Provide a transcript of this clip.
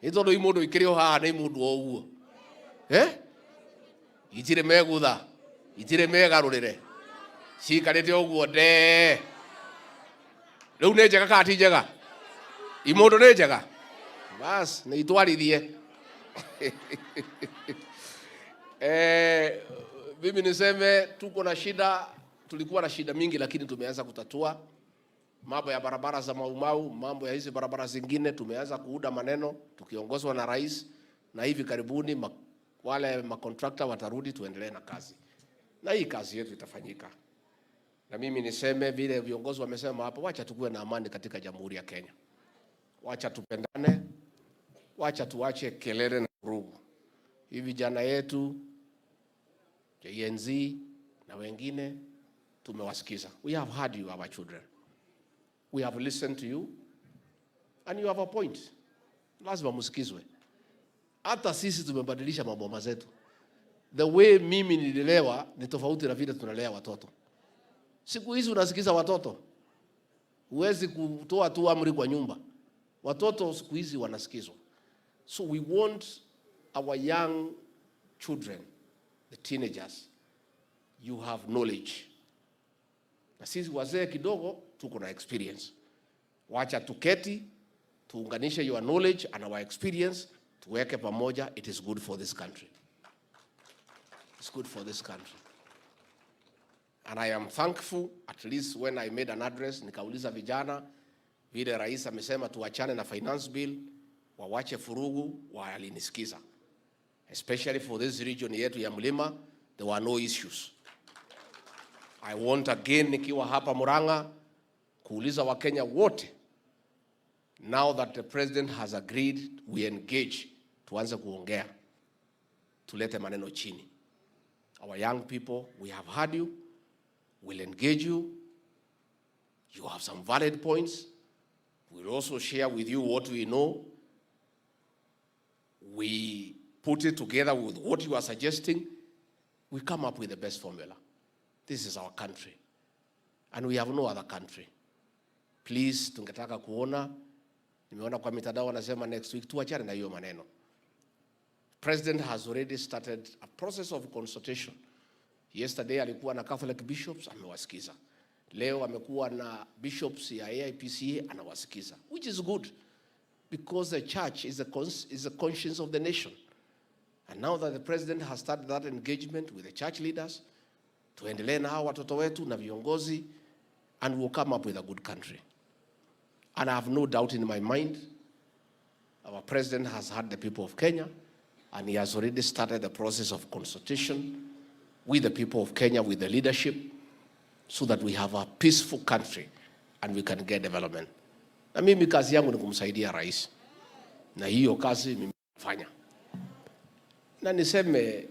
Nĩ tondũ imũndũ ikĩrĩ o haha nĩ imũndũ o ũguo. Eh? Itirĩ megutha, itirĩ megarũrĩre. Ciikarĩte ũguo ndee. Rĩu nĩ njega kana ti njega? Imũndũ nĩ njega? Bas, nĩ itwarithie. Eh, mimi niseme tuko na shida, tulikuwa na shida mingi lakini tumeanza kutatua mambo ya barabara za Maumau, mambo ya hizi barabara zingine, tumeanza kuunda maneno tukiongozwa na rais, na hivi karibuni wale makontrakta watarudi, tuendelee na kazi, na hii kazi yetu itafanyika. Na mimi niseme vile viongozi wamesema hapo, wacha tukuwe na amani katika Jamhuri ya Kenya, wacha tupendane, wacha tuache kelele na vurugu. Hivi vijana yetu Gen Z na wengine tumewasikiza. We have heard you, our children. We have listened to you and you have a point. Lazima msikizwe. Hata sisi tumebadilisha maboma zetu. The way mimi nililelewa ni tofauti na vile tunalea watoto. Siku hizi unasikiza watoto, huwezi kutoa tu amri kwa nyumba. Watoto siku hizi wanasikizwa. So we want our young children, the teenagers, you have knowledge. Na sisi wazee kidogo tuko na experience. Wacha tuketi tuunganishe your knowledge and our experience, tuweke pamoja. It is good for this country. It's good for this country. And I am thankful, at least when I made an address, nikauliza vijana vile rais amesema tuachane na finance bill, wawache vurugu, walinisikiza. Especially for this region yetu ya Mlima, there were no issues. I want again, nikiwa hapa Murang'a, kuuliza Wakenya wote, now that the president has agreed we engage, tuanze kuongea, tulete maneno chini. Our young people, we have heard you, we'll engage you. You have some valid points. We'll also share with you what we know. We put it together with what you are suggesting. We come up with the best formula. This is our country. And we have no other country. Please, tungetaka kuona, nimeona kwa mitandao wanasema next week, tuachane na hiyo maneno. President has already started a process of consultation. Yesterday alikuwa na Catholic bishops, amewasikiza. Leo amekuwa na bishops ya AIPCA, anawasikiza, which is good because the church is the conscience of the nation. And now that the president has started that engagement with the church leaders, tuendelee na hao watoto wetu na viongozi and we'll come up with a good country. And I have no doubt in my mind, our president has heard the people of Kenya and he has already started the process of consultation with the people of Kenya, with the leadership, so that we have a peaceful country and we can get development. Na mimi kazi yangu ni kumsaidia rais, na hiyo kazi mimi nafanya, na niseme